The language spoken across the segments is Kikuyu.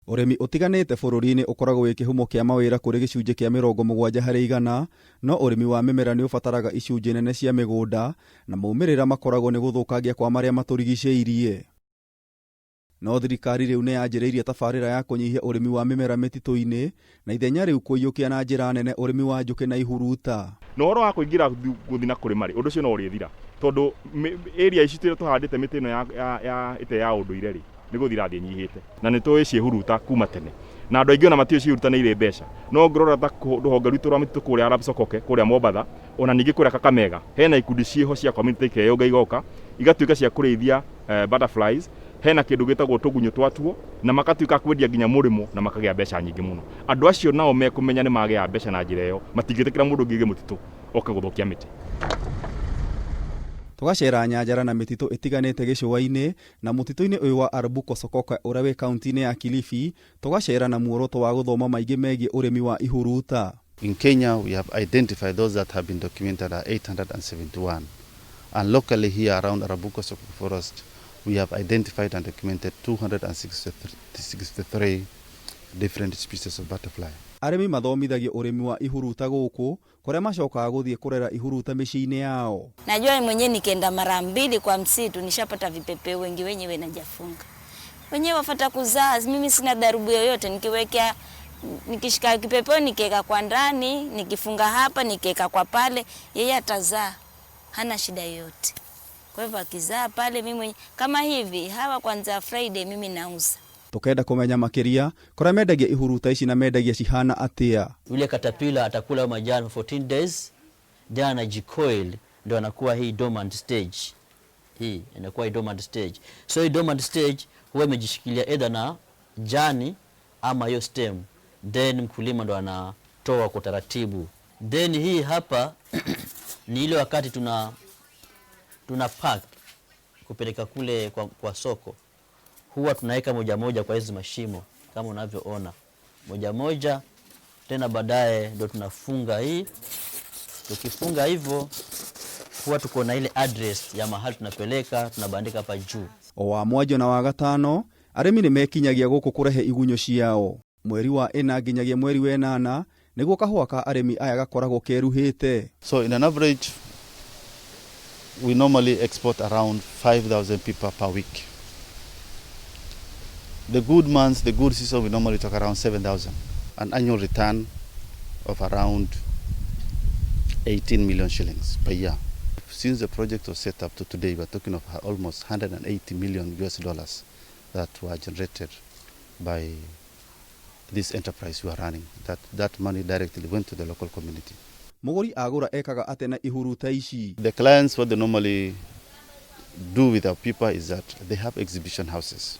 Ũrĩmi ũtiganĩte bũrũri-inĩ ũkoragwo wĩ kĩhumo kĩa mawĩra kũrĩ gĩcunjĩ kĩa 70%, no ũrĩmi wa mĩmera nĩ ũbataraga icunjĩ nene cia mĩgũnda, na maumĩrĩra makoragwo nĩ gũthũkangia kwa marĩa matũrigicĩirie. No thirikari rĩu nĩ yanjĩrĩirie tabarĩra ya kũnyihia ũrĩmi wa mĩmera mĩtitũ-inĩ, na ithenya rĩu kũiyũkia na njĩra nene ũrĩmi wa njũkĩ na ihuruta. Na ũhoro wa kũingĩra gũthiĩ na kũrĩma rĩ, ũndũ ũcio no ũrĩthira tondũ area ici tũhandĩte mĩtĩ ĩno ya ĩtarĩ ya ũndũire rĩ, nĩ gũthiĩ ĩrathiĩ ĩnyihĩte. Na nĩ tũĩ ciĩhuruta kuma tene na andũ aingĩ ona matiũĩ ciĩhuruta nĩ irĩ mbeca. No ngĩrora ta rũhonge rwitũ rwa mĩtitũ kũrĩa Arab Sokoke kũrĩa Mombatha ona ningĩ kũrĩa Kakamega hena ikundi ciĩho cia community ikeyũnga igoka igatuĩka cia kũrĩithia butterflies. Hena kĩndũ gĩtagwo tũgunyũ twatuo na makatuĩka a kwendia nginya mũrĩmo na makagĩa mbeca nyingĩ mũno. Andũ acio nao mekũmenya nĩ magĩa mbeca na njĩra ĩyo matingĩtĩkĩra mũndũ ũngĩ mũtitũ oke gũthũkia mĩtĩ. Tũgacera nyanjara na mĩtitũ ĩtiganĩte gĩcũa-inĩ na mũtitũ-inĩ ũyũ wa Arabuko Sokoke ũrĩa wĩ kaunti-inĩ ya Kilifi, tũgacera na muoroto wa gũthoma maingĩ megiĩ ũrĩmi wa ihuruta. In Kenya, we have identified those that have been documented are 871. And locally here around Arabuko Sokoke Forest, we have identified and documented 263 different species of butterfly. Arĩmi mathomithagio ũrĩmi wa ihuruta gũkũ kũrĩa macokaga gũthiĩ kũrera ihuruta mĩciĩ-inĩ yao. Najua mwenyewe nikienda mara mbili kwa msitu nishapata vipepeo wengi wenyewe najafunga. Wenyewe wafata kuzaa, mimi sina dharubu yoyote nikiwekea nikishika kipepeo nikiweka kwa ndani, nikifunga hapa nikiweka kwa pale, yeye atazaa. Hana shida yoyote. Kwa hivyo akizaa pale mimi kama hivi hawa kwanza Friday mimi nauza. Tukenda kũmenya makĩria kũrĩa mendagia ihuruta ici na mendagia cihana atĩa. Yule caterpillar atakula majani for 14 days, then anajikoil, ndio anakuwa hii dormant stage. Hii inakuwa hii dormant stage. So hii dormant stage huwa imejishikilia either na jani ama hiyo stem, then mkulima ndo anatoa kwa taratibu. Then hii hapa ni ile wakati tuna pack kupeleka kule kwa soko, huwa tunaweka moja moja kwa hizi mashimo kama unavyoona, moja moja, tena baadaye ndo tunafunga hii. Tukifunga hivyo huwa tuko na ile address ya mahali tunapeleka, tunabandika hapa juu. O wa mwanjo na wa gatano arĩmi nĩ mekinyagia gũkũ kũrehe igunyũ ciao. Mweri wa ĩna nginyagia mweri wa ĩnana nĩguo kahũa ka arĩmi aya gakoragwo keruhĩte. So in an average, we normally export around 5,000 people per week. The good months, the good season, we normally talk around 7,000. An annual return of around 18 million shillings per year. Since the project was set up to today, we are talking of almost 180 million US dollars that were generated by this enterprise we are running. That money directly went to the local community. Mũgũri agũra ekaga atĩa na ihuruta ici? The clients, what they normally do with our people is that they have exhibition houses.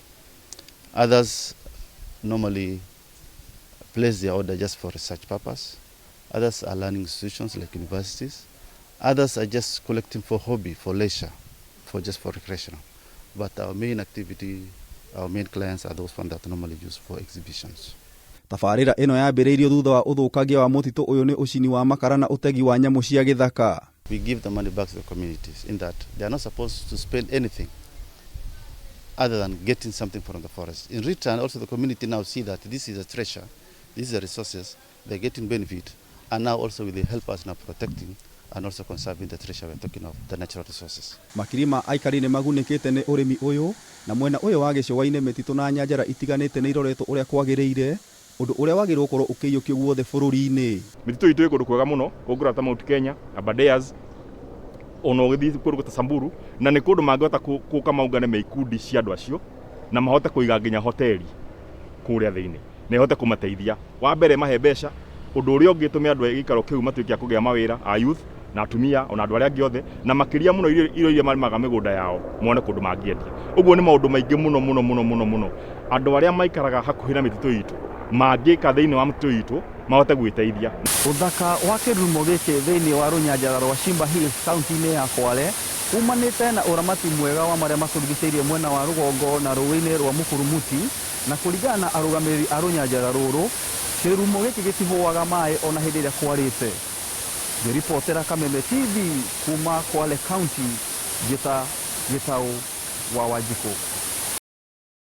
Others normally place their order just for research purpose. Others are learning institutions like universities. Others are just collecting for hobby, for leisure, for just for recreational. But our main activity, our main clients are those ones that normally use for exhibitions. Tabarĩra ĩno yambĩrĩirio thutha wa ũthũkangia wa mũtitũ ũyũ nĩ ũcini wa makara na ũtegi wa nyamũ cia gĩthaka. We give the money back to the communities in that they are not supposed to spend anything other than getting something from the forest. In return, also the community now see that this is a treasure, these are resources, they're getting benefit, and now also will they help us now protecting and also conserving the treasure we're talking of, the natural resources. Makiri ma aikari nĩ magunĩkĩte nĩ ũrĩmi ũyũ, na mwena ũyũ wa gĩcũa-inĩ mĩtitũ na nyanjara itiganĩte nĩ iroretwo ũrĩa kwagĩrĩire, ũndũ ũrĩa wagĩrĩirwo gũkorwo ũkĩiyũkio guothe bũrũri-inĩ. Mĩtitũ itũ ĩ kũndũ kwega mũno, ũngĩrora ta Mount Kenya, Aberdares, ona ũgĩthiĩ kũndũ ta Samburu, na nĩ kũndũ mangĩhota gũka maungane me ikundi cia andũ acio na mahote kũiga nginya hoteli kũrĩa thĩinĩ na ĩhote kũmateithia. Wa mbere mahe mbeca, ũndũ ũrĩa ũngĩ tũme andũ a gĩikaro kĩu matuĩke a kũgĩa mawĩra a youth na atumia ona andũ arĩa angĩ othe, na makĩria mũno irio iria marĩmaga mĩgũnda yao mone kũndũ mangĩendia. Ũguo nĩ maũndũ maingĩ mũno mũno mũno mũno mũno andũ arĩa maikaraga hakuhĩ na mĩtitũ itũ mangĩka thĩinĩ wa mĩtitũ itũ mahote gwĩteithia. Ũthaka wa kĩrurumo gĩkĩ thĩinĩ wa rũnyanjara rwa Shimba Hills kaunti-inĩ ya Kwale umanĩte na ũramati mwega wa marĩa matũrigicĩirie mwena wa rũgongo na rũĩ-inĩ rwa Mũkurumuti, na kũringana na arũgamĩrĩri a rũnyanjara rũrũ, kĩrurumo gĩkĩ gĩtihũaga maĩ ona hĩndĩ ĩrĩa kwarĩte. Ngĩribotera Kameme TV kuma Kwale County, Ngĩta Gĩtaũ wa Wanjikũ.